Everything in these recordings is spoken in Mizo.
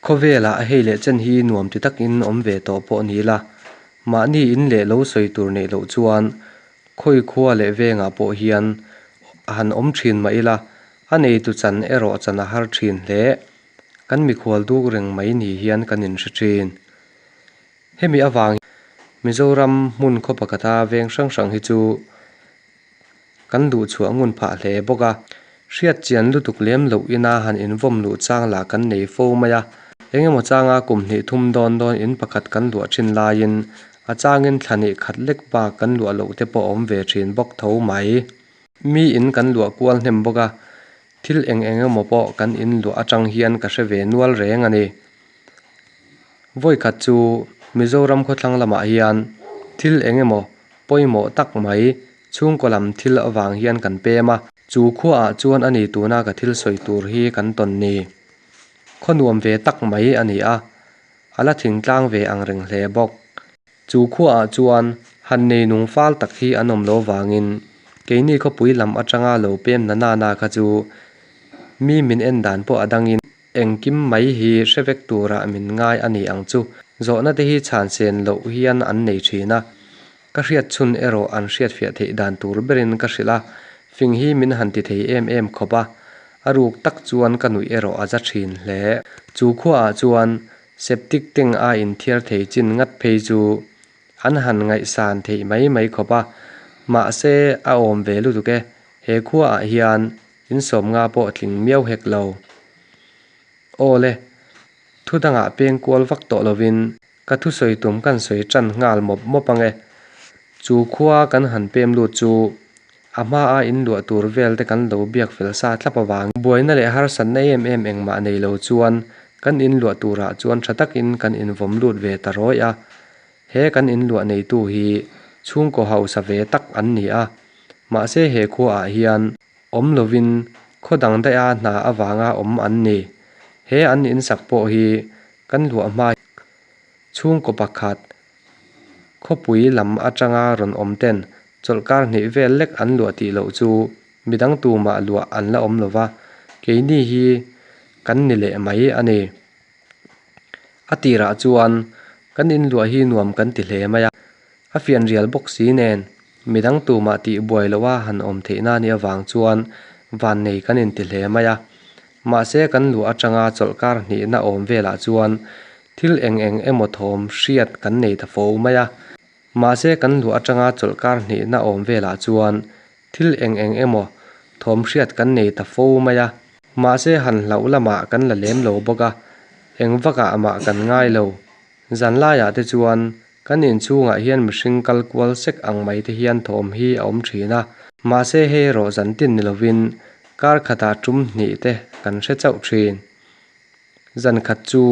Khawvelah hei leh chen hi nuam ti takin awm ve tawh pawh ni ila, mahni in leh lo sawi tur neih loh chuan khawi khua leh vengah pawh hian han awm thin mah ila, a neitu chan erawh chan a har thin hle. Kan mikhual duk reng mai ni hian kan inhre thin. Hemi avang Mizoram hmun khaw pakhata veng hrang hrang hi chu kan luh chhuah ngun phah hle bawk a. Hriat chian lutuk lem loh ina han invawm luh chang lah kan nei fo mai a. Engemaw changa kum hnih thum dawn dawn in pakhat kan luah thin laiin a changin thla hnih khat lek bak kan luah loh te pawh a awm ve thin bawk tho mai. Mi in kan luah kual hnem bawk a, thil eng eng emaw pawh kan in luah atang hian ka hre ve nual reng a ni. Vawikhat chu Mizoram khawthlang lamah hian thil eng emaw pawimawh tak mai chhungkaw lam thil avang hian kan pem a. Chu khuaah chuan a ni tuna ka thil sawi tur hi kan tawn ni. Khaw nuam ve tak mai a ni a, a la thingtlang ve ang reng hle bawk. Chu khuaah chuan han nei nung fal tak hi an awm lo vangin keini khawpui lam atanga lo pem na nana kha chu mi min en dan pawh a dangin engkim mai hi hre vek turah min ngai a ni ang chu. Zawhna te hi chhan sen loh hian an nei thin a, ka hriat chhun erawh an hriatfiah theih dan tur berin ka hrilh a, fing hi min han ti thei em em khawp a, a ruk tak chuan ka nuih erawh a za thin hle. Chu khuaah chuan Septic tank a inthiar thei chin ngat phei chu an han ngaihsan theih mai mai khawp a, mahse a awm ve lutuk e, he khuaah hian insawmnga pawh tling miau hek lo. Aw le, thu dangah peng kual vak tawh lovin ka thusawi tum kan sawi tan nghal mawp mawp ang e. Chu khua kan han pem lut chu A hmaa in luah tur vel te kan lo biak fel sa thlap avang. Buaina leh harsatna em em engmah nei lo chuan kan in luah turah chuan tha takin kan invawm lut ve ta rawih a. He kan in luah neitu hi chhungkaw hausa ve tak an ni a. Mahse he khuaah hian awm lovin khaw dang daiha hna avanga awm an ni. He an insak pawh hi kan luah hma chhungkaw pakhat Khawpui lam atanga rawn awm ten chawlhkar hnih vel lek an luah tih loh chu midang tumah luah an la awm lo va, keini hi kan ni leh mai a ni. A tirah chuan kan inluah hi nuam kan ti hle mai a, a fianrial bawk si nen midang tumah tih buai loha han awm theihna nih avang chuan vannei kan inti hle mai a. Mahse kan luah atanga chawlhkar hnihna awm velah chuan thil eng eng emaw thawm hriat kan nei ta fo mai a. Mahse kan luah atanga chawlhkar hnihna awm velah chuan thil eng eng emaw thawm hriat kan nei ta fo mai a. Mahse han hlauh lamah kan la lem lo bawk a, eng vakah mah kan ngai lo. Zan laiah te chuan kan inchhungah hian mihring kal kual sek ang mai te hian thawm hi a awm thin a. Mahse hei erawh zan tin ni lovin kar khatah tum hnih te kan hre chauh thin. Zan khat chu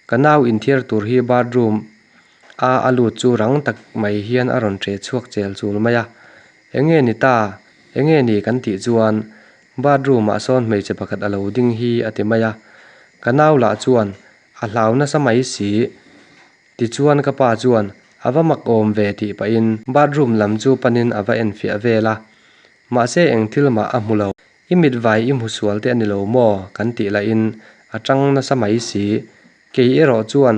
ka nau inthiar tur hi bathroom a a lut chu rang tak mai hian a rawn ṭe chhuak chel chul mai a. Enge ni ta? Enge ni kan tih chuan bathroom ah sawn hmeichhe pakhat a lo ding hi a ti mai a. Ka nau lah chuan A hlau nasa mai si. Tichuan ka pa chuan a va mak awm ve tih pahin bathroom lam chu panin a va enfiah vel a. Mahse eng thil mah a hmu lo. I mit vai i hmu sual te a ni lo maw? kan tih lahin a tang nasa mai si. Kei erawh chuan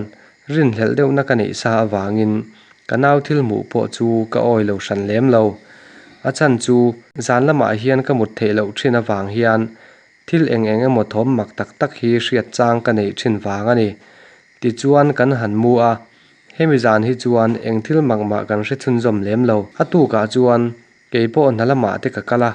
rinhlelh deuhna ka neih sa avangin ka nau thil hmuh pawh chu ka awi lo hran lem lo. A chhan chu zan lamah hian ka mut theih loh thin avang hian Thil eng eng emaw thawm mak tak tak hi hriat chang ka neih thin vang a ni. Tichuan kan han mu a, hemi zan hi chuan eng thil mak mah kan hre chhunzawm lem lo. A tukah chuan kei pawh hna lamah te ka kal a,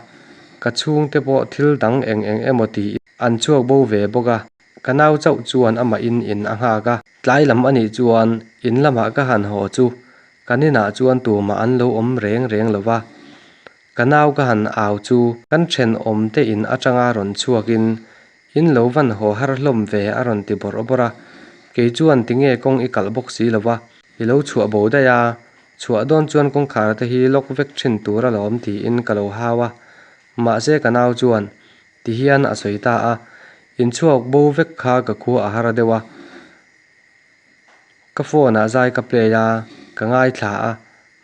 ka chhungte pawh thil dang eng eng emaw tiin an chhuak bo ve bawk a, ka nau chauh chuan amahin in a nghak a. Tlai lam a nih chuan in lamah ka han haw chu kan inah chuan tumah an lo awm reng reng lo va. Ka nau ka han au chu kan thenawm te in atanga rawn chhuakin in lo van haw har hlawm ve a rawn ti bawrh bawrh a, kei chuan tinge kawng i kalh bawk si lo va, i lo chhuah bo daih a, chhuah dawn chuan kawngkhar te hi lock vek thin tur alawm tiin ka lo hau a, mahse ka nau chuan ti hian a sawi ta a, in chhuak bo vek kha ka khua a har deuh a. Ka phone ah zai ka play a, ka ngaithla a,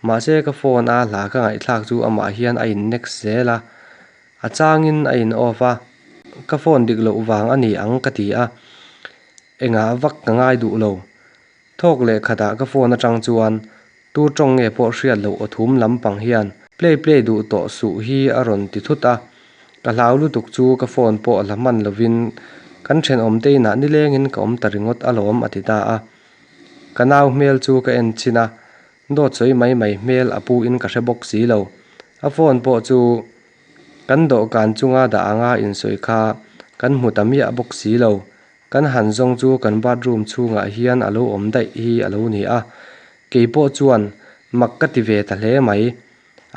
mahse ka phone a hla ka ngaihthlak chu amah hian a in next zel a, a changin a in off a, ka phone dik loh vang a ni ang ka ti a. Engah vak ka ngai duh lo. Thawk leh khatah ka phone atang chuan tu tawng nge pawh hriat loh aw thum lampang hian play play duh tawh suh hi a rawn ti thut a. Ka hlau lutuk chu ka phone pawh la hman lovin kan thenawm te inah nilengin ka awm ta ringawt alawm a ti ta a. Ka nau hmel chu ka en chhin a, dawt sawi mai mai hmel a pu in ka hre bawk si lo. A phone pawh chu kan dawhkan chunga dah anga insawi kha kan hmu ta miah bawk si lo. Kan han zawng chu kan bathroom chhungah hian a lo awm daih hi a lo ni a, kei pawh chuan mak ka ti ve ta hle mai.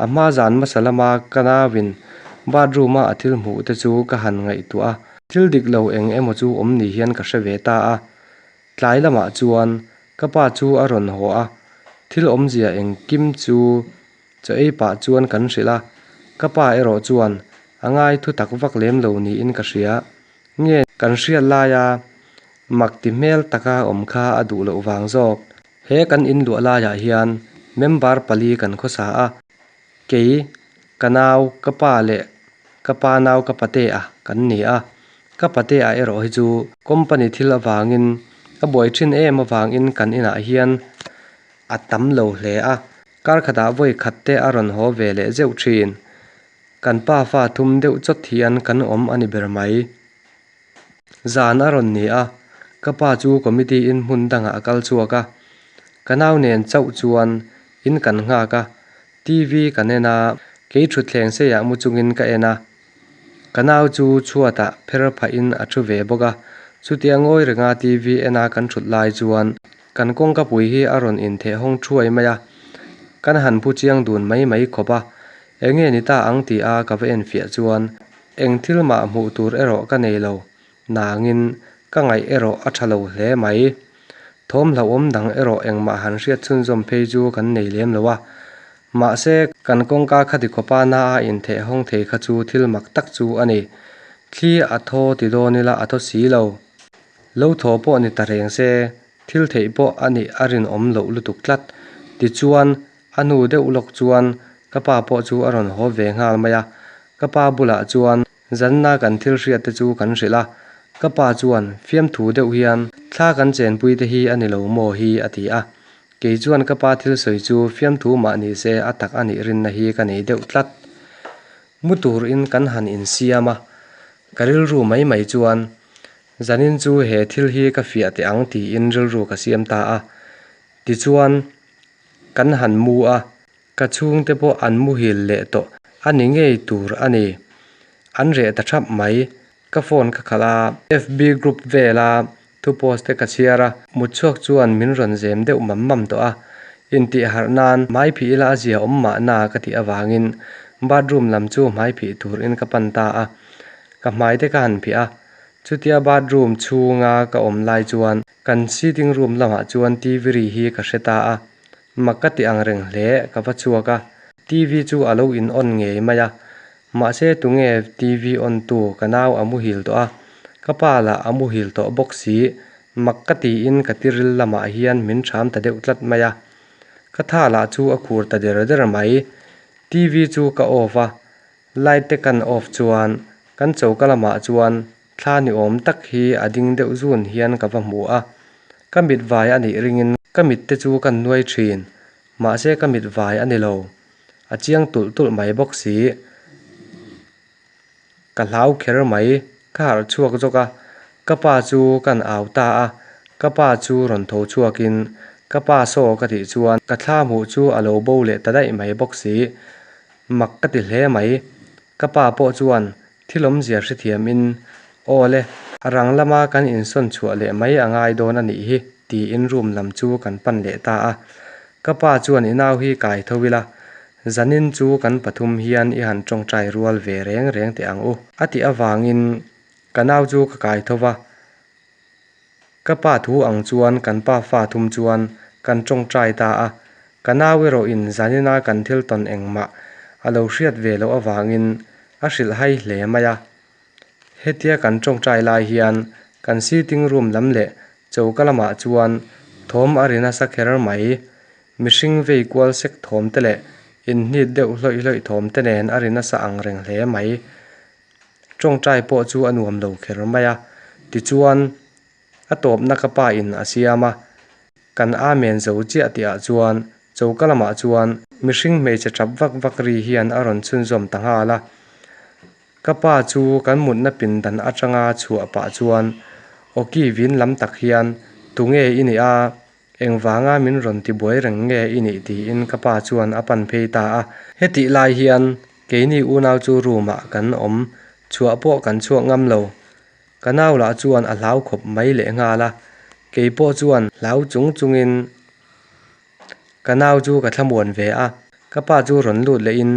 A hma zan hmasa lama ka nauin bathroom-a a thil hmuh te chu ka han ngaihtuah a, thil dik lo eng emaw chu awm ni hian ka hre ve ta a. Tlai lamah chuan ka pa chu a rawn haw a, thil awmzia engkim chu Chaw ei pah chuan kan hrilh a, ka pa erawh chuan a ngai thu tak vak lem lo niin ka hria. Nge kan hriat laia mak ti hmel taka awm kha a duh loh vang zawk. He kan inluah laiah hian member pali kan khawsa a, kei, ka nau, ka pa leh ka pa nau ka patea kan ni a. Ka patea erawh hi chu company thil avangin a buai thin em avangin kan inah hian a tam lo hle a. Kar khatah vawi khat te a rawn haw ve leh zeuh thin. Kan pa fa thum deuh chawt hian kan awm a ni ber mai. Zan a rawn ni a, ka pa chu committee in hmun dangah a kal chhuak a. Ka nau nen chauh chuan in kan nghak a, TV kan en a, kei thutthleng seiah mu chungin ka en a. Ka nau chu chhuatah pher phahin a thu ve bawk a, chutia ngawi renga TV ena kan thut lai chuan kan kawngka pui hi a rawn intheh hawng thuai mai a, kan han phu chiang dun mai mai khawp a, enge ni ta ang ti a ka va enfiah chuan eng thil mah hmuh tur erawh ka nei lo nangin ka ngaih erawh a tha lo hle mai. Thawm hlauhawm dang erawh engmah han hriat chhunzawm phei chu kan nei lem lo a. Mahse, kan kawngka khati khawpa na a intheh hawng thei kha chu thil mak tak chu a ni. Thli a thaw ti dawn ila a thaw si lo. Lo thaw pawh ni ta reng se, thil theih pawh a nih a rinawm loh lutuk tlat. Tichuan, A hnu deuh lawk chuan ka pa pawh chu a rawn haw ve nghal mai a, ka pa bulah chuan zanna kan thil hriat te chu kan hrilh a, ka pa chuan fiamthu deuh hian thla kan chenpui te hi a ni lo maw hi a ti a, kei chuan ka pa thil sawi chu fiamthu mah ni se a tak a nih rinna hi ka nei deuh tlat. Mu turin kan han insiam a, ka rilru mai mai chuan zanin chu he thil hi ka fiah teh ang tiin rilru ka siam ta a, tichuan Kan han mu a, ka chhungte pawh an muhil leh tawh a ni ngei tur a ni. An reh ta thap mai. Ka phone ka khalh a, FB group vela thu post te ka chhiar a, mutchhuak chuan min rawn zem deuh mam mam tawh a. Intih harh nan hmai phih ila a zia awm mahna ka tih avangin bathroom lam chu hmai phih turin ka pan ta a. Ka hmai te ka han phih a, chutia bathroom chhunga ka awm lai chuan Kan sitting room lamah chuan TV ri hi ka hre ta a, mak ka ti ang reng hle, ka va chhuak a, TV chu a lo in on ngei mai a, mahse tunge TV on tu ka nau a muhil tawh a, ka pa lah a muhil tawh bawk si, mak ka tiin ka tiril lamah hian min ṭham ta deuh tlat mai a, ka tha lah chu a khur ta der der mai, TV chu ka off a, light te kan off chuan kan choka lamah chuan Thla ni awm tak hi a ding deuh zun hian ka va hmu a, ka mit vai a nih ringin ka mit te chu ka nuai thin, mahse ka mit vai a ni lo, a chiang tulh tulh mai bawk si. Ka hlau kher mai, ka harh chhuak zawk a, ka pa chu kan au ta a, ka pa chu rawn tho chhuakin ka pa saw ka tih chuan ka thla hmuh chu a lo bo leh ta daih mai bawk si, mak ka ti hle mai, ka pa pawh chuan Thil awmzia hrethiamin, Aw le, a rang lama kan insawn chhuah leh mai a ngai dawn a nih hi, tiin room lam chu kan pan leh ta a. Ka pa chuan i nau hi kai tho ila, zanin chu kan pathum hian i han tawngtai rual ve reng reng teh ang u, a tih avangin ka nau chu ka kai tho va. Ka pa thu ang chuan kan pa fa thum chuan kan tawngtai ta a, ka nau erawhin zanina kan thil tawn engmah a lo hriat ve loh avangin a hrilh hai hle mai a. Hetia kan tawngtai lai hian kan sitting room lam leh choka lamah chuan thawm a ri nasa kher mai. Mihring vei kual sek thawm te leh inhnit deuh hlawih hlawih thawm te nen a ri nasa ang reng hle mai. Tawngtai pawh chu a nuam lo kher mai a, tichuan A tawpna ka pa in a siam a, kan amen zo chiah tih ah chuan choka lamah chuan mihring hmeichhe tap vak vak ri hian a rawn chhunzawm ta nghal a. Ka pa chu kan mutna pindan atanga chhuah pah chuan awki vin lam tak hian Tunge i nih a? Engvanga min rawn tibuai reng nge i nih? tiin ka pa chuan a pan phei ta a. Hetih lai hian keini unau chu room ah kan awm, chhuah pawh kan chhuak ngam lo. Ka nau lah chuan a hlau khawp mai lehnghal a, kei pawh chuan hlau chung chungin ka nau chu ka thlamuan ve a. Ka pa chu rawn lut lehin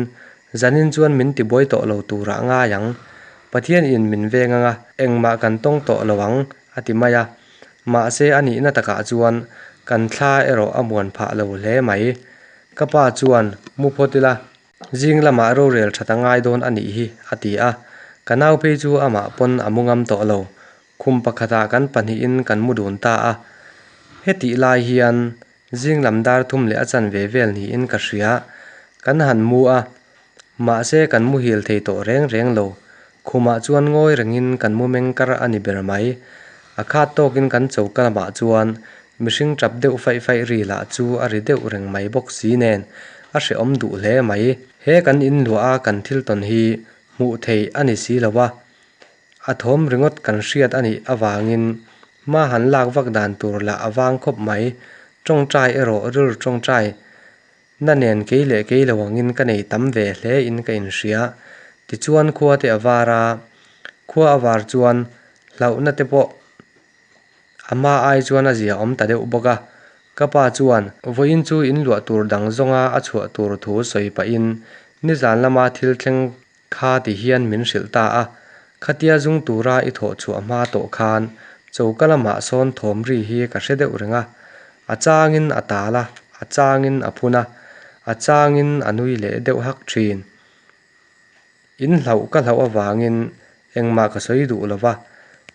zanin chuan min tibuai tawh lo turah ngai ang, Pathian in min veng anga engmah kan tawng tawh lo ang a ti mai a. Mahse a nihna takah chuan kan thla erawh a muan phah lo hle mai. Ka pa chuan mu phawt ila Zing lamah rorel that a ngai dawn a nih hi, a ti a. Ka nau phei chu amah pawn a mu ngam tawh lo. Khum pakhatah kan pahnihin kan mu dun ta a. Hetih lai hian zing lam dar thum leh a chanve vel niin ka hria. Kan han mu a, mahse kan muhil thei tawh reng reng lo. Khumah chuan ngawi rengin kan mu meng kar a ni ber mai. A khat tawkin kan choka lamah chuan mihring tap deuh faih faih ri lah chu a ri deuh reng mai bawk si nen a hrehawm duh hle mai. He kan inluah a kan thil tawn hi hmuh theih a ni si lo a, a thawm ringawt kan hriat a nih avangin hma han lak vak dan tur lah a vang khawp mai. Tawngtai erawh rilru tawngtai Na nen kei leh kei lo angin ka nei tam ve hle in ka inhria. Tichuan khua te a var a, khua a var chuan hlauhna te pawh a hma ai chuan a zia awm ta deuh bawk a. Ka pa chuan vawiin chu in luah tur dang zawnga a chhuah tur thu sawi pahin nizan lama thil thleng kha ti hian min hrilh ta a, khatia zung tura i thawh chhuah hma tawh khan choka lamah sawn thawm ri hi ka hre deuh reng a, a changin a tal a, a changin a phun a, a changin a nui leh deuh hak thin. In hlauh ka hlauh avangin engmah ka sawi duh lo va,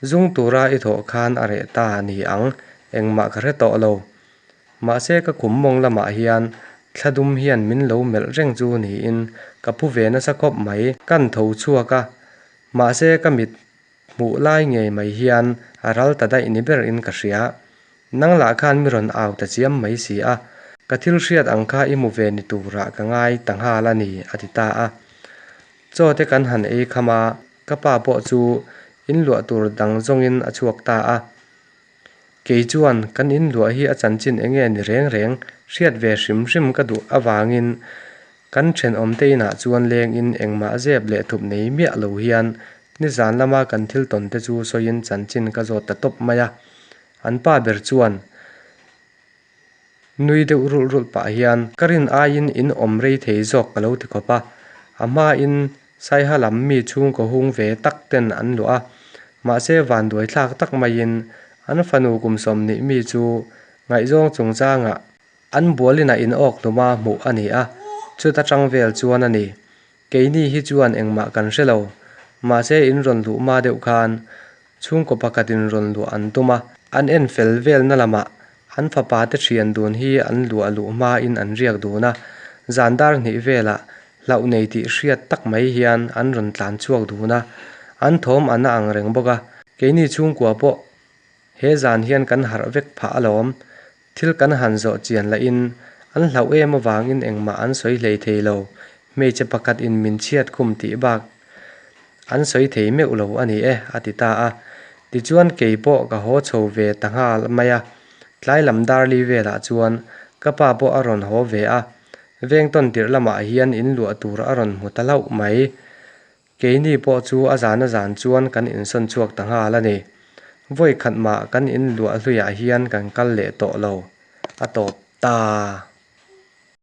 zung tura i thawh khan a reh ta a ni ang, engmah ka hre tawh lo. Mahse ka khum mawng lamah hian thla dum hian min lo melh reng chu niin ka phu ve nasa khawp mai. Kan tho chhuak a, mahse ka mit hmuh lai ngei mai hian a ral ta daih ni ber in ka hria. Nang lah khan mi rawn au ta chiam mai si a, ka thil hriat ang kha i hmu ve ni turah ka ngai ta nghal a ni a ti ta a. Chaw te kan han ei kham a, ka pa pawh chu in luah tur dang zawngin a chhuak ta a. Kei chuan kan inluah hi a chanchin eng nge ni reng reng hriat ve hrim hrim ka duh avangin kan thenawmte inah chuan lengin engmah zep leh thup nei miah lo hian nizan lama kan thil tawn te chu sawiin chanchin ka zawt ta tawp mai a. An pa ber chuan Nui deuh rulh rulh pah hian ka rin aiin in awm rei thei zawk ka lo ti khawp a, a hmain Saiha lam mi chhungkaw hung ve tak ten an luah a, mahse vanduai thlak tak maiin an fanu kum 20 mi chu ngaihzawng chungchangah an bualinah in awk hluma hmuh a ni a, chuta tang vel chuan a ni. Keini hi chuan engmah kan hre lo, mahse in rawn luh hma deuh khan Chhungkaw pakhatin rawn luah an tum a, an en fel velna lamah an fapa te thian dun hi an luah luh hmain an riak dun a, zan dar hnih velah hlauh nei tih hriat tak mai hian an rawn tlan chhuak dun a, an thawm a na ang reng bawk a, keini chhungkua pawh he zan hian kan harh vek phah alawm, thil kan han zawh chian lahin an hlauh em avangin engmah an sawi hlei thei lo, hmeichhe pakhat in min chhiat khum tih bak An sawi thei meuh lo a ni e, a ti ta a. Tichuan kei pawh ka haw chho ve ta nghal mai a. Tlai lam darli velah chuan ka pa pawh a rawn haw ve a. Veng tawn tirh lamah hian in luah tur a rawn hmu ta hlauh mai. Keini pawh chu a zan a zan chuan kan insawn chhuak ta nghal a ni. Vawi khat mah kan in luah hluiah hian kan kal leh tawh lo. A tawp ta.